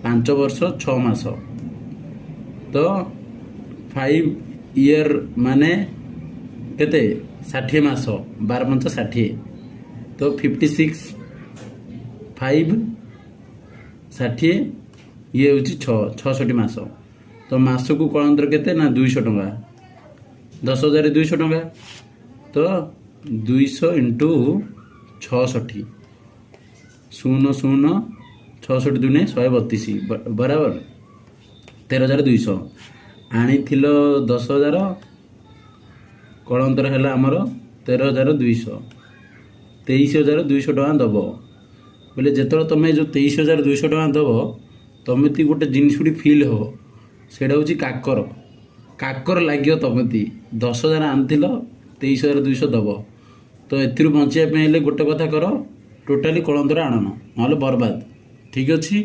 5 ବର୍ଷ 6 ମାସ। ତ 5 ଇୟର୍ ମାନେ କେତେ? 60 ମାସ। 12 ପଞ୍ଚା 60। ତ 56, 5 60, ଇଏ ହେଉଛି 6, 66 ମାସ। ତ ମାସକୁ କଳନ୍ତର କେତେ ନା 200 ଟଙ୍କା। 10,200 ଟଙ୍କା। ତ 200 ଇଣ୍ଟୁ 66, 0 0, 66 ଦୁନେ 132, ବରାବର 13,200। ଆଣିଥିଲ 10,000, କଳନ୍ତର ହେଲା ଆମର 13,200, 23,200 ଟଙ୍କା ଦେବ। ବୋଲେ ଯେତେବେଳେ ତୁମେ ଯେଉଁ 23,200 ଟଙ୍କା ଦେବ, ତମେ ଗୋଟେ ଜିନିଷଟି ଫିଲ୍ ହେବ, ସେଇଟା ହେଉଛି କାକର। କାକର ଲାଗିବ। ତମେ 10,000 ଆଣିଥିଲ, 23,200 ଦେବ। ତ ଏଥିରୁ ବଞ୍ଚିବା ପାଇଁ ହେଲେ ଗୋଟେ କଥା କର, ଟୋଟାଲି କଳନ୍ତର ଆଣନ, ନହେଲେ ବର୍ବାଦ। ଠିକ୍ ଅଛି।